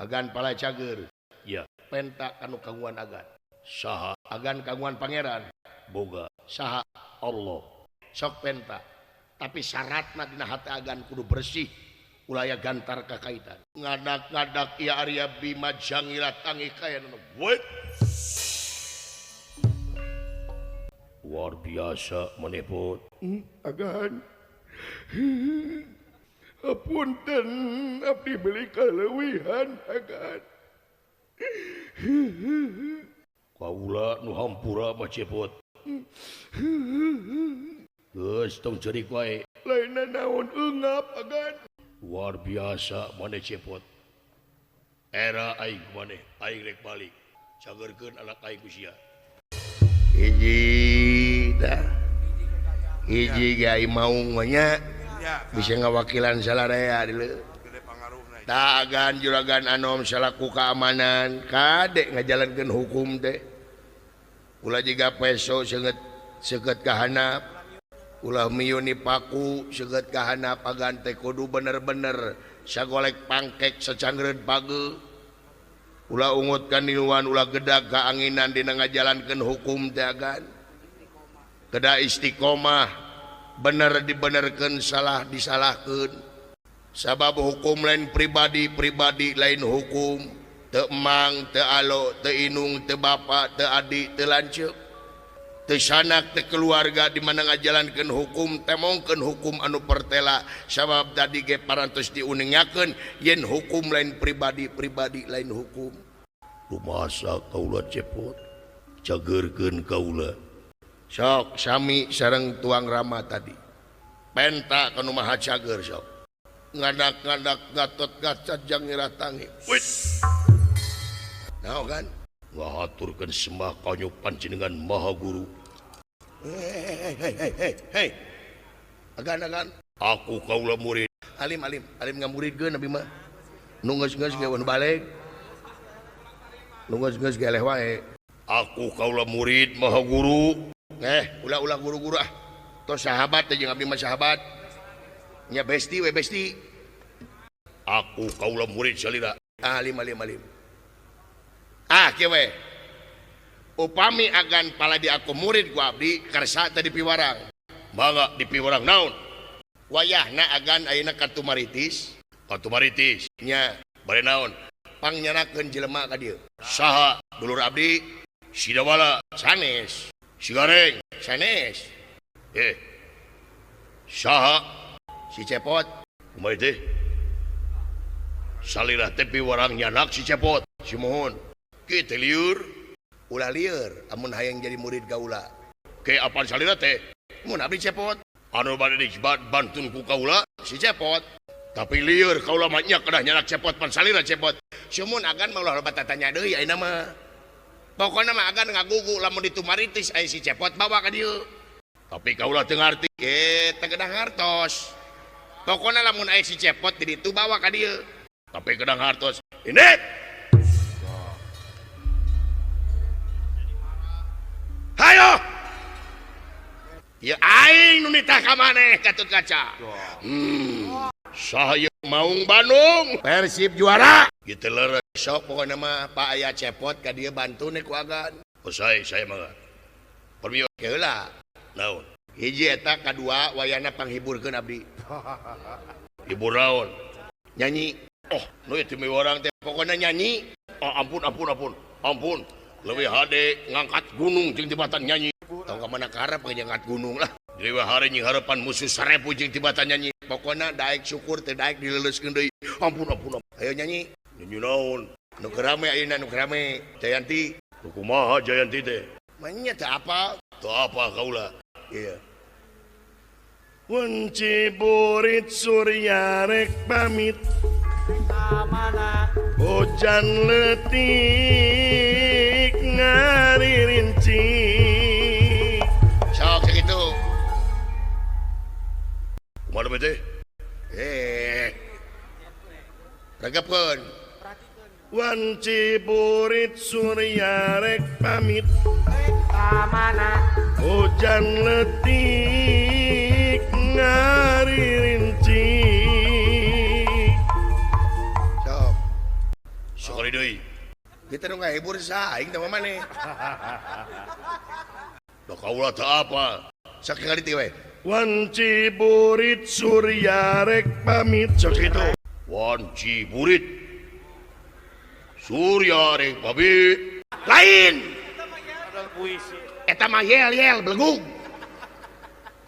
Agan pala cager. Ya, penta kanu kagungan agan. Saha agan kagungan pangeran. Boga saha Allah. Sok penta. Tapi syaratna dina hati agan kudu bersih. Ulah aya gantar kakaitan. Ngadak-ngadak ieu Arya Bima Jangira tangi kaya nu buet. Luar biasa menepot. Agan. Apunten abdi beli kaleuwihan agan. Kaula nu hampura mah cepot. Geus tong ceurik wae. Lainna naon eungap agan. Luar biasa maneh cepot. Era aing maneh, aing rek balik. Cagerkeun anak aing ku sia. Hiji tah. Hiji ge maung mah nya. Bisa ngawakilan salarea dieu. Tah agan juragan anom salaku keamanan kadek ngajalankeun hukum teh. Ulah jiga peso seungeut seukeut ka handap. Ulah miuni paku seukeut ka handap agan teh kudu bener-bener sagolek pangkek sacangreun page. Ulah ungut kaniluan ulah gedag kaanginan dina ngajalankeun hukum teh agan. Kedah istiqomah bener dibenerkeun salah disalahkeun. Sabab hukum lain pribadi, pribadi lain hukum. Teu emang, teu alo, teu inung, teu bapa, teu adik, teu lanceuk. Teu sanak, teu keluarga di mana ngajalankeun hukum, temongkeun hukum anu pertela. Sabab tadi ge parantos diuningakeun yen hukum lain pribadi, pribadi lain hukum. Rumasa kaula cepot, cageurkeun kaula. Sok sami sareng tuang Rama tadi. Penta kanu maha cager sok. Ngadak-ngadak Gatot Kaca Jangira tangi. Wit. Naon kan? Ngahaturkeun sembah kanyu panjenengan Maha Guru. Hei hei hei hei hei. Agan agan. Aku kaula murid. Alim alim alim ngamuridkeun abi mah. Nu geus-geus ge nu balik. Nu geus-geus ge eleh wae. Aku kaula murid Maha Guru. Ulah-ulah guru-guru ah. Tos sahabat teh jeung abdi mah sahabat. Nya besti we besti. Aku kaula murid salira. Ah alim alim alim. Ah kieu we. Upami agan paladi aku murid ku abdi karsa teh dipiwarang. Mangga dipiwarang naon? Wayahna agan ayeuna ka Tumaritis. Ka Tumaritis. Nya bade naon? Pangnyandakeun jelema ka dieu. Saha dulur abdi? Sidawala sanes. Sigareng sanes. Saha si Cepot. Kumaha teh? Salira teh piwarang nyanak si Cepot. Si Mohon. Kieu teh lieur. Ulah lieur amun hayang jadi murid kaula. Ke apaan salira teh? Mun abdi Cepot. Anu bade dibantun ku kaula si Cepot. Tapi lieur kaula mah nya kedah nyanak Cepot pan salira Cepot. Sumun agan mah ulah loba tatanya deui ayeuna mah. Pokona mah agan ngagugu lamun ditumaritis aya si Cepot bawa ka dieu. Tapi kaula teu ngarti. Teu kedah ngartos. Pokona lamun aya si Cepot di ditu bawa ka dieu. Tapi kedah ngartos. Ini. Hayo. Ya aing nu nitah ka maneh Gatot Kaca. Saha Maung Bandung Persib juara. Kitu leres. Sok pokona mah Pak aya Cepot ka dieu bantun ku agan. Oh saya mah. Permiyo heula. Naon? Hiji eta kadua wayana panghiburkeun abdi. Hibur naon? Nyanyi. Oh, nu ieu teh orang teh pokona nyanyi. Oh, ampun ampun ampun. Ampun. Leuwih hade ngangkat gunung jeung tibatan nyanyi. Tong ka mana karep ngangkat gunung lah. Leuwih hade nyingharepan musuh 1000 jeung tibatan nyanyi. Pokona daek syukur teh daek dileuleuskeun deui. Ampun ampun. Ayo nyanyi. Nyanyi naon? Nu rame ayeuna nu rame. Jayanti. Nu kumaha Jayanti teh? Manya teh apa? Teu apa kaula. Iya. Wanci burit surya rek pamit. Hujan letik ngaririnci. Sok segitu. Kumaha teh? Regepkeun. Wanci burit surya rek pamit. Hujan letik ngaririnci. Sok. Sekali deui. Kita nu ngahibur saha, aing teh maneh. Da kaula teu apa. Sakali teh we. Wanci burit Surya rek pamit. Sok kitu. Wanci burit Surya rek pamit. Lain. Eta mah yel yel belegug.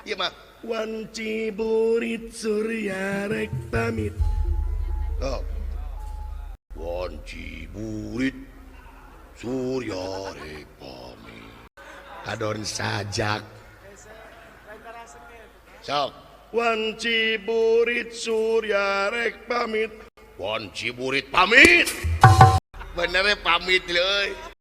Ieu mah Wanci burit Surya rek pamit. Oh. Wanci burit Surya rek pamit. Kadon sajak. Sok. Wanci burit Surya rek pamit. Wanci burit pamit. Bener pamit leuy.